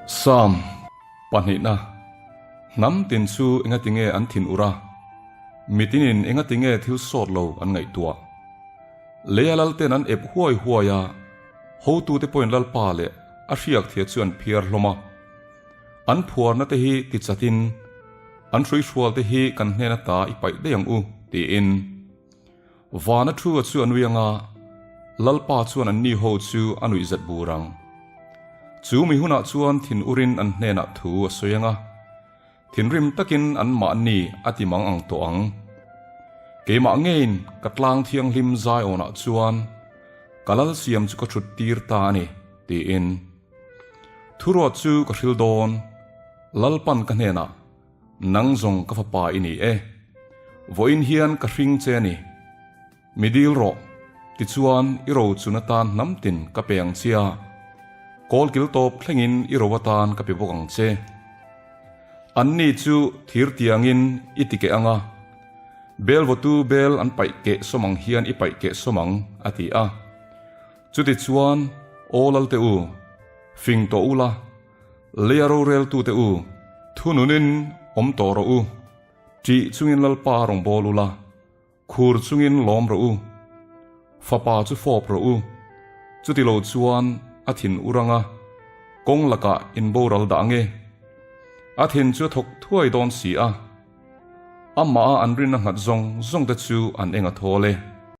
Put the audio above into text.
Psalm pahnihna, Hnam tin chu engatinge an thin ur a, mitinin engatinge thil sawt lo an ngaihtuah? Leia lalten an ep huai huai a, hotute pawhin Lalpa leh a hriak thia chu an phiar hlawm a. An phuarna te hi ti chatin, an hruihrual te hi kan hnen ata i paih daih ang u, tiin. Vana thu a chu a nui anga, Lalpa chuan an ni ho chu a nuih zet bur ang. Chu mi hunah chuan thin urin an hnenah thu a sawi anga, thinrim takin an mahni a ti mang ang tawh ang. Keimah ngeiin ka tlang thianghlim Zion-ah chuan ka lal siam chu ka thut tir ta a ni, tiin. Thuruat chu ka hril dawn, Lalpan ka hnenah, Nang zawng ka fapa i ni e. Vawiin hian ka hring che a ni. Mi dil rawh, tichuan i ro chun atan hnam tin ka pe ang che a, kawl kil tawp thlengin i ro atan ka pe bawk ang che. Anni chu thir tiangin i ti keh ang a, bel vawtu bel an paih keh sawm ang hian i paih keh sawm ang, a ti a. Chutichuan, Aw Lalte u, fing tawh ula, Leia roreltute u, thununin awm tawh rawh u, ṭih chungin Lalpa rawn bawl ula, khur chungin lawm rawh u, fapa chu fawp rawh u, chuti lo chuan a thin ur anga kawng lakah in boral dah ange. A thin chu a thawk thuai dawn si a, amah a an rinna nghat zawng zawngte chu an eng a thawl e.